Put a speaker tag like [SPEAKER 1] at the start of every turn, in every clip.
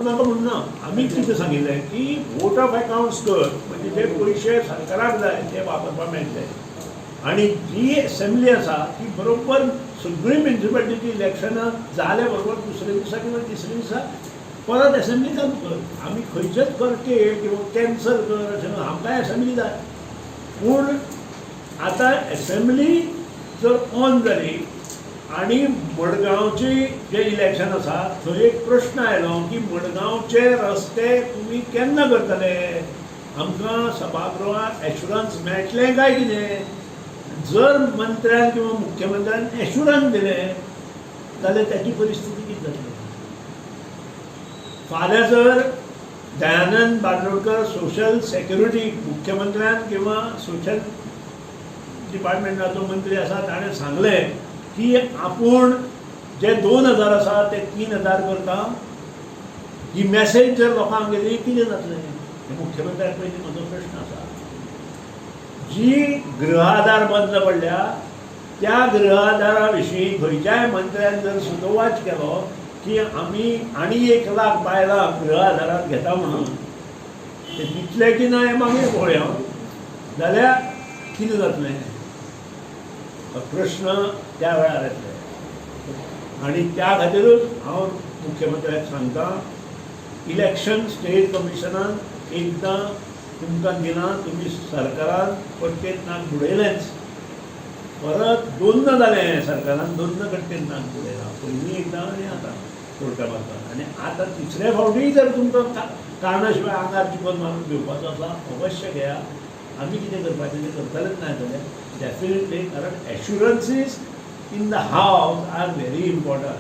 [SPEAKER 1] नाका म्हणून ना. आमी कितें सांगिल्लें की वोट ऑफ अकाउंट्स कर, म्हणजे जे पयशे सरकाराक जाय ते वापरपाक मेळटले. आनी जी एसेंब्ली आसा ती बरोबर सगळीं म्युनिसिपालिटीची इलेक्शनां जाल्या बरोबर दुसऱ्या दिसा किंवा तिसऱ्या दिसा परत एसेंब्ली चालू कर. आमी खंयचेच करचे किंवा कॅन्सल कर अशें ना. आमकांय एसेंब्ली जाय. पूण आतां एसेंब्ली जर ऑन जाली आनी मडगांवची जें इलेक्शन आसा, थंय एक प्रश्न आयलो की मडगांवचे रस्ते तुमी केन्ना करतले? आमकां सभागृहात एश्युरन्स मेळटलें काय कितें? जर मंत्र्यान किंवा मुख्यमंत्र्यान एश्युरन्स दिलें जाल्यार त्याची परिस्थिती कितें जातली? फाल्यां जर दयानंद बांदोडकर सोशल सेक्युरिटी मुख्यमंत्र्यान किंवा सोशल डिपार्टमेंटाचो मंत्री आसा, ताणें सांगलें की आपूण जे 2000 आसा ते 3000 करता, ही मॅसेज जर लोकांक गेली, कितें जातलें? हें मुख्यमंत्र्याक पयलीं म्हजो प्रश्न आसा. जी गृह आधार बंद पडल्या, त्या गृह आधारा विशीं खंयच्याय मंत्र्यान जर सुतोवाच केलो की आमी आनी 1 लाख बायलां गृह आधारात घेता म्हणून, ते दितले की ना हें मागीर पळोवया, जाल्यार कितें जातलें? हो प्रश्न त्या वेळार येतले. आनी त्या खातीरूच हांव मुख्यमंत्र्याक सांगता, इलेक्शन स्टेट कमिशनान एकदां तुमकां दिलां, तुमी सरकारान पट्टेत नाक बुडयलेंच. परत दोनदां जालें, सरकारान दोनदां कट्टेत नाक बुडयलां, पयलीं एकदां आनी आतां कोर्टा मार्फत. आनी आतां तिसऱ्या फावटीय जर तुमकां कारणा शिवाय आंगार चिकन मारून घेवपाचो आसा, अवश्य घेया. आमी कितें करपाचें तें करतलेच. ना जाल्यार डेफिनेटली, कारण assurances in the house are very important,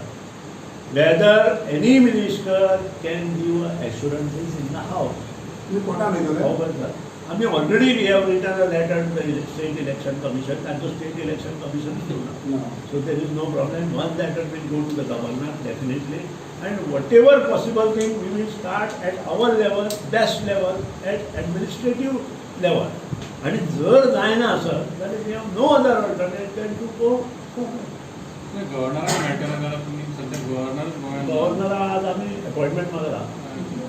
[SPEAKER 1] whether any minister can give assurances in the house.
[SPEAKER 2] तुम्ही कोर्टात वयतले?
[SPEAKER 1] खबर आसा. आमी already we have written a letter to the State Election Commission. तांचो स्टेट इलेक्शन कमिशन दिवना.
[SPEAKER 2] ना.
[SPEAKER 1] So there is no problem. One letter will go to the governor definitely, and whatever possible thing we will start at our level, best level, at administrative level. आणि जर जायना आसत जाल्यार we have no other alternative than to go.
[SPEAKER 3] गव्हर्नराक मेळटले जाल्यार, तुमी सध्या governor गोंयांत.
[SPEAKER 1] गव्हर्नरा आज आमी अपॉयंटमेंट मागला.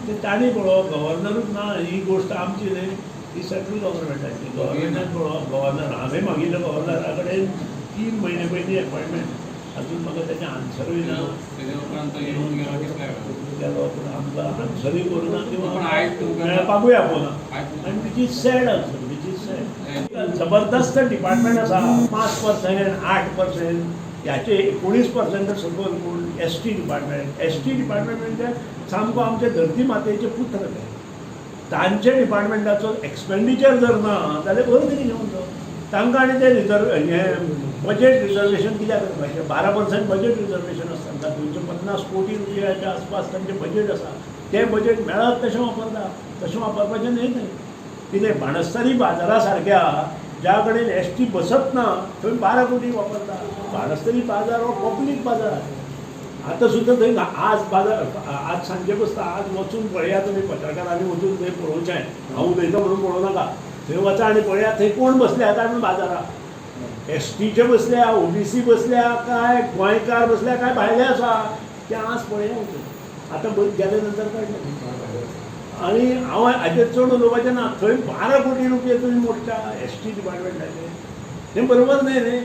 [SPEAKER 1] ते तांणी पळोवप, गव्हर्नरूच ना. ही गोश्ट आमची न्ही, ही सेंट्रल गव्हर्नमेंटाची. गव्हर्नमेंटान पळोवप. गव्हर्नर हांवें मागिल्लें गव्हर्नरा कडेन 3 म्हयने पयलीं अपॉयंटमेंट, अजून म्हाका तेजें आन्सरूय ना.
[SPEAKER 3] तेजे उपरांत तो येवन गेलो कितल्या वेळार?
[SPEAKER 1] गेलो, पूण आमकां आन्सरूय करूं ना
[SPEAKER 3] पण
[SPEAKER 1] किंवा
[SPEAKER 3] आयज तुमकां
[SPEAKER 1] मेळपाकूय आपोवना.
[SPEAKER 3] आयज
[SPEAKER 1] आनी which is sad also, which is sad. जबरदस्त डिपार्टमेंट आसा, 5%, 8%, ह्याचे 19% सकयल कोण? ST department. ST department म्हणजे सामको आमचे धरती मातेचे पुत्र ते. तांचे डिपार्टमेंटाचो एक्सपेंडिचर जर ना जाल्यार बरो कितें घेवन तो तांकां. आनी ते रिजर्व हें बजेट रिजर्वेशन कित्याक करपाचें? 12% बजेट रिजर्वेशन आसता तांकां. 250 कोटी रुपयाच्या आसपास तांचें बजेट आसा. तें बजेट मेळत तशें वापरता. तशें वापरपाचें न्हय तें. कितें बाणस्तारी बाजारा सारक्या ज्या कडेन एसटी बसत ना, थंय 12 कोटी वापरता. बाणस्तारी बाजार हो पब्लीक बाजार. आतां सुद्दां थंय आज बाजार, आज सांजे बसता. आज वचून पळयात तुमी पत्रकारांनी, वचून थंय पळोवचें. हांव उलयतां म्हणून पळोवं नाका. थंय वचा आनी पळयात, थंय कोण बसले आतां म्हणून बाजाराक. एसटीचे बसल्या, ओबीसी बसल्या, काय गोंयकार बसल्या, काय भायले आसा ते, आज पळया वचून. आतां गेले नंतर कळटलें. आनी हांव हाजेर चड उलोवपाचें ना. थंय 12 कोटी रुपया तुमी मोडटा एसटी डिपार्टमेंटाचे, हें बरोबर न्हय न्ही.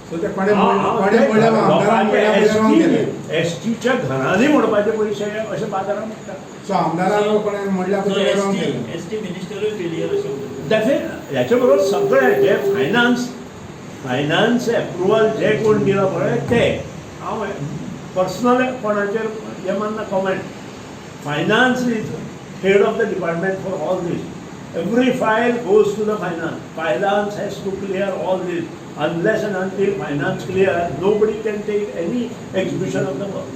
[SPEAKER 2] सो ते कोणे कोणे म्हणल्या, आमदारान म्हणल्या बरोबर केलें.
[SPEAKER 1] एसटीच्या घरांनी मोडपाचे पयशे अशे बाजारात मोडटा.
[SPEAKER 2] सो आमदारान कोणे म्हणल्या बरोबर केलें.
[SPEAKER 4] एस टी मिनिस्टरूय फेलियर अशें म्हणटा.
[SPEAKER 1] डेफिनेट. ह्याचे बरोबर सगळे जे फायनान्स एप्रुवल जे कोण दिला पळय, ते हांव पर्सनल कोणाचेर हें मानना comment. Finance is head of the department for all this. Every file goes to the finance. Finance has to clear all this. Unless and until finance clear, nobody can take any execution of the work.